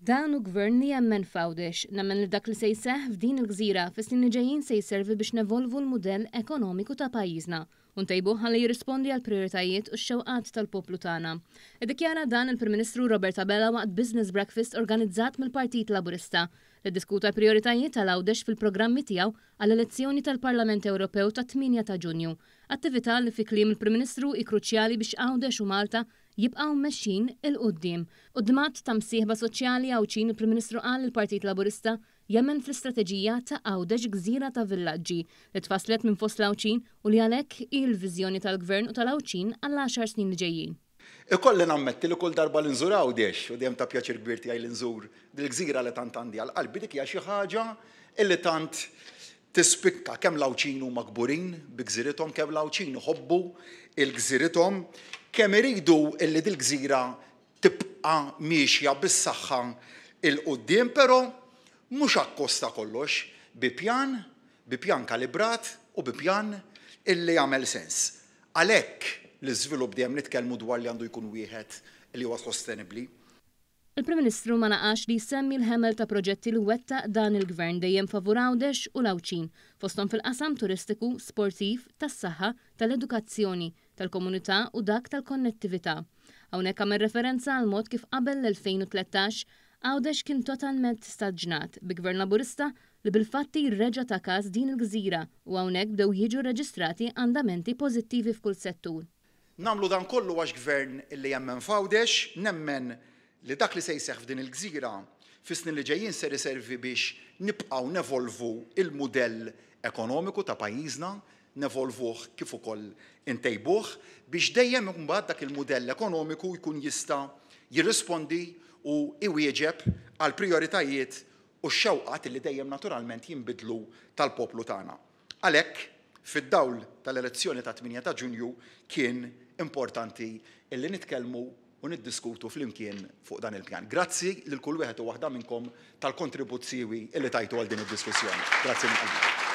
Dan hu Gvern li jemmen f'Għawdex. Nemmen li dak li se jseħħ f'din il-gżira fis-snin li ġejjin se jservi biex nevolvu l-mudell ekonomiku ta' pajjiżna u ntejbuh ħalli jirrispondi għall-prijoritajiet u x-xewqat tal-poplu tagħna. Iddikjara dan il-Prim Ministru Robert Abela waqt Business Breakfast organizzat mill-Partit Laburista li ddiskuta l-prijoritajiet għal Għawdex fil-programmi tiegħu għall-elezzjoni tal-Parlament Ewropew tat-8 ta' Ġunju. Attività li fi kliem il-Prim Ministru hi kruċjali biex Għawdex u Malta jibqgħu mexjin 'il quddiem. Quddiem għadd ta' msieħba soċjali Għawdxin il-Prim Ministru qal li l-Partit Laburista jemmen fl-istrateġija ta' Għawdex gżira ta' villaġġi li tfasslet minn fost l-Għawdxin u li għalhekk hi l-viżjoni tal-Gvern u tal-Għawdxin għall-għaxar snin li ġejjin. Ikolli nammetti li kull darba li nżur Għawdex, u dejjem ta' pjaċir kbir tiegħi li nżur dil-gżira li tant għandi għal qalbi, dik hija xi ħaġa li tant tispikka kemm l-Għawdxin huma kburin bi gżirithom, kemm l-Għawdxin iħobbu l-gżirithom, kemm iridu illi dil-gżira tibqa' miexja bis-saħħa 'l quddiem, però mhux akkost ta' kollox, bi pjan, bi pjan kalibrat u bi pjan illi jagħmel sens. Għalhekk l-iżvilupp dejjem nitkellmu dwar li għandu jkun wieħed li huwa sostenibbli. Il-Prim Ministru ma naqasx li jsemmi l-ħemel ta' proġetti li wettaq dan il-Gvern dejjem favur Għawdex u l-Għawdxin, fosthom fil-qasam turistiku, sportiv, tas-saħħa, tal-edukazzjoni, tal-komunità u dak tal-konnettività. Hawnhekk għamel referenza għall-mod kif qabel l-2013, Għawdex kien totalment staġnat, bi Gvern Laburista li bil-fatti reġa' ta kas din il-gżira u hawnhekk bdew jiġu rreġistrati andamenti pożittivi f'kull settur. Nagħmlu dan kollu għax Gvern li jemmen f'Għawdex, nemmen li dak li se jseħħ f'din il-gżira fis-snin li ġejjin ser iservi biex nibqgħu nevolvu l-mudell ekonomiku ta' pajjiżna, nevolvuh kif ukoll intejbuh biex dejjem imbagħad dak il-mudell ekonomiku jkun jista' jirrispondi u iwieġeb għall-prijoritajiet u x-xewqat li dejjem naturalment jinbidlu tal-poplu tagħna. Għalhekk, fid-dawl tal-elezzjoni tat-8 ta' Ġunju kien importanti illi nitkellmu u niddiskutu flimkien fuq dan il-pjan. Grazzi lil kull wieħed u waħda minnkom tal-kontribut siewi illi tajtu għal din id-diskussjoni. Grazzi minn qalbi.